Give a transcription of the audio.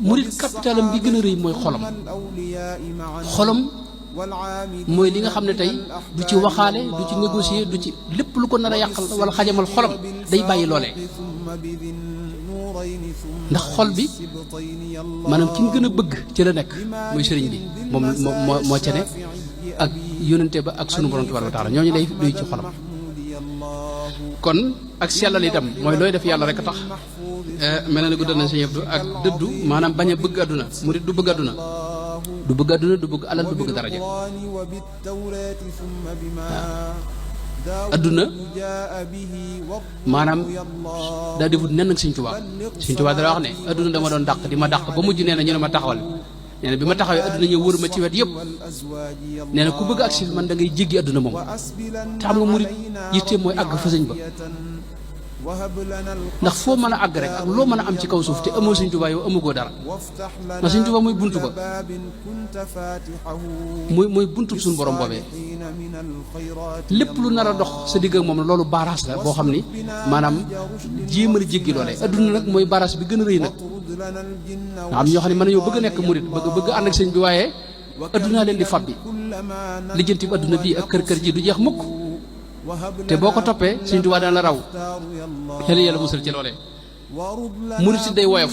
murit capitalam bi gën a rëy mooy xolam xolam mooy li nga xam ne tey du ci waxaale du ci négocier du ci lépp lu ko nar a yàqal wala xajamal xolam day bàyyi loolee ndax xol bi maanaam ki mu gën a bëgg ci la nekk muy sëriñ bi moom moo ca ne ak yónnante ba ak sunu borom tabaaraka wa taala ñooñu day duy ci xolam kon ak sellal itam mooy looy def yàlla rek a tax mel na ne guddal na si ñëpp ak dëddu maanaam bañ a bëgg àdduna murit du bëgg àdduna du bëgg àdduna du bëgg alal du bëgg daraja waaw adduna maanaam daa defut nen ak Sëñ Tuubaa dara wax ne adduna dama doon dàq di ma dàq ba mujj nee na ñu ne ma taxawal nee na bi ma taxawee adduna ñëw wër ma ci wet yëpp nee na ku bëgg agsi man da ngay jéggi adduna moom te xam nga murit yitteem mooy àgg fa sëñ ba ndax foo mën a àgg rek ak loo mën a am ci kaw suuf te amoo Sëñ Tuubaa yow amugoo dara ndax Sëñ Tuubaa mooy buntu ba mooy buntu suñu borom boobee lépp lu nar a dox sa digg ak moom loolu baaraas la boo xam ni maanaam jéem a jéggi loolee adduna nag mooy baaraas bi gën a rëy nag nga xam ñoo xam ne mën nañoo bëgg a nekk murit bëgg ànd ak sëñ bi waaye addunaa leen di fab bi lijjanti bi adduna bii ak kër ji du jeex mukk te boo ko toppee Sëñ Tuubaa dana la raw yàlla musal ci loolee murit si day woyof